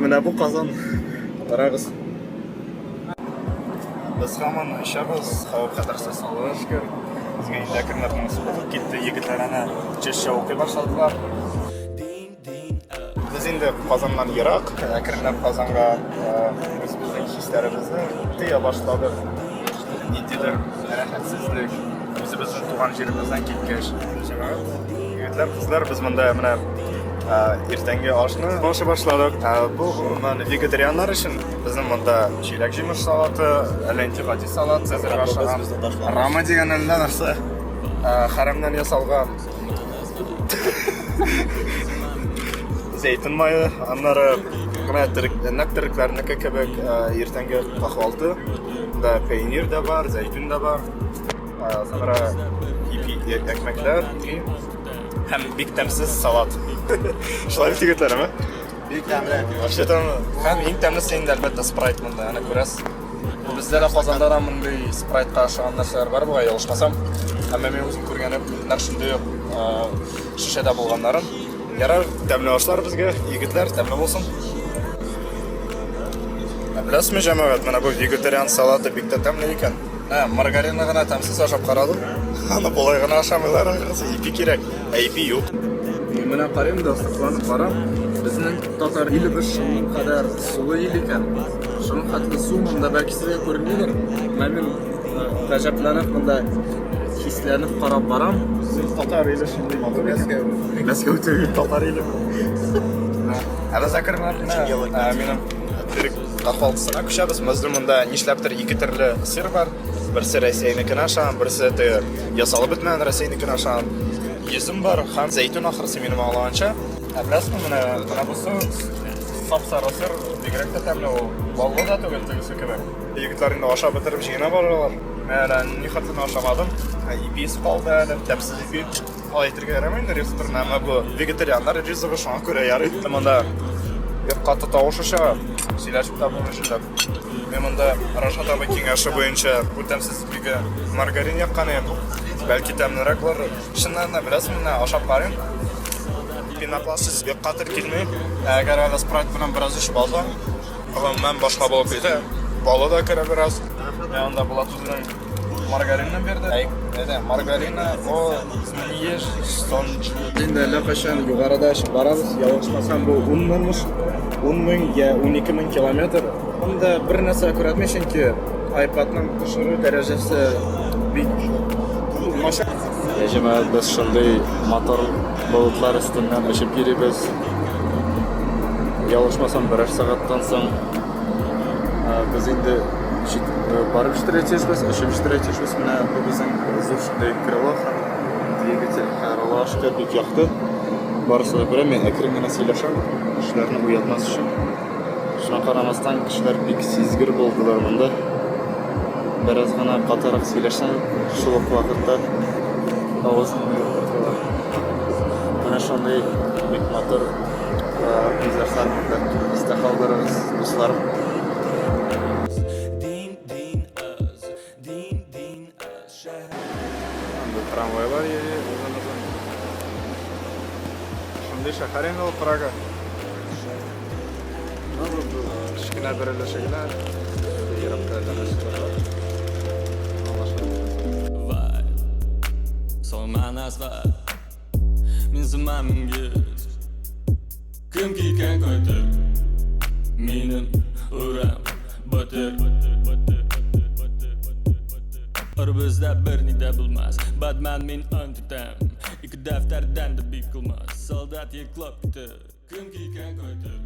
Менә бу Казан. Карагыз. Без һаман очабыз, хәвеф-хәтәрсез, Аллага шөкер. Безгә инде әкренләп монысы булып китте. Егетләр әнә чешчә укый башладылар. Без инде Казаннан ерак, әкренләп Казанга үзебезнең хисләребезне тоя башладык. Ниндидер рәхәтсезлек, үзебезнең туган җиребездән киткәч. Җәмәгать, егетләр, кызлар, без монда менә иртәнге ашны ашый башладык. Бу гомумән вегетарианнар өчен безнең монда җиләк-җимеш салаты, әллә нинди гади салат, Цезарь ашаган. Рама дигән әллә нәрсә, хәрәмнән ясалган. Зәйтүн мае, аннары менә төрек, нәкъ төрекләрнеке кебек иртәнге кахвалты. Монда пәйнир дә бар, зәйтүн дә бар. Sonra ипи, икмәкләр һәм бик тәмсез салат. Шулай бит, егетләр, әме? Бик тәмле. Вообще тәмле. Һәм иң тәмлесе инде, әлбәттә, спрайт монда, әнә күрәсез. Бездә дә Казанда да мондый спрайтка ошаган нәрсәләр бар бугай, ялгышмасам. Әмма мин үзем күргәнем нәкъ шундый ук шешәдә булганнарын. Ярар, тәмле ашлар безгә, егетләр, тәмле булсын. Ә беләсезме, җәмәгать, менә бу вегетариан салаты бик тә тәмле икән. Ә, маргаринны гына тәмсез ашап карадым. Аны болай гына ашамыйлар, ахрысы, ипи кирәк. Ә ипи юк. Мин менә карыйм да сокланып барам. Безнең татар илебез шуның кадәр сулы ил икән. Шуның хәтле су монда бәлки сезгә күренмидер. Менә мин гаҗәпләнеп монда хисләнеп карап барам. Безнең татар иле шундый матур икән. Мәскәү түгел, татар иле. Ә без әкренләп менә минем төрек кахвалтысына күчәбез. Безнең монда нишләптер ике төрле сыр бар. Берсе Рәсәйнекен ашаган, берсе теге ясалып бетмәгән Рәсәйнекен ашаган. Йөзем бар һәм зәйтүн ахрысы минем аңлаганча. Ә беләсезме, менә менә бусы сап-сары сыр бигрәк тә тәмле ул. Баллы да түгел тегесе кебек. Егетләр инде ашап бетереп җыена баралар. Мин әле нихәтле ашамадым. Иписе калды әле, тәмсез ипи. Алай әйтергә ярамый инде ризык турында, әмма бу вегетарианнар ризыгы, шуңа күрә ярый. Монда бик каты тавыш оча, сөйләшеп тә булмый шунда. Мин монда Рашат абый киңәше буенча бу тәмсез ипигә маргарин яккан идем. Бәлки тәмлерәк булыр. Чыннан да беләсеңме, менә ашап карыйм. Пенопластсыз бик каты килми. Ә әгәр әле спрайт белән бераз эчеп алсаң, гомумән башка булып китә. Балы да керә бераз. Ә анда Булат үзенең Маргаринны бирде. Әй, әйдә, маргарина, о, еш, сон. Инде әллә кайчан югарыда очып барабыз. Ялгышмасам, бу 10 меңмеш. 10 мең я 12 мең километр. Монда бер нәрсә күрәтми, чөнки iPad-ның төшерү дәрәҗәсе бик начар. Җәмәгать, без шундый матур болытлар өстеннән очып йөрибез. Ялгышмасам, берәр сәгатьтән соң без инде барып җитәргә тиешбез, очып җитәргә тиешбез. Менә бу безнең зур шундый крыло һәм двигатель. Аллага шөкер, бик якты. Барысы да күрә. Мин әкрен генә сөйләшәм, кешеләрне уятмас өчен. Шуңа карамастан, кешеләр бик сизгер булдылар монда. Бераз гына катырак сөйләшсәң, шул ук вакытта авызыңны йоклаталар. Менә шундый бик матур пейзажлар монда. Истә калдырыгыз, дусларым. Анда трамвайлар йөри озын-озын. Шундый шәһәр инде ул Прага. Ну, бу кечкенә бер өлеше генә. Еракта әллә нәрсәләр бар. Аңлашыла. Кем киткән кайтыр Минем урам батыр Арабызда берни дә булмас Батман мин ант итәм Ике дәфтәрдән дә бик кылмас Солдат йоклап китер Кем киткән кайтыр.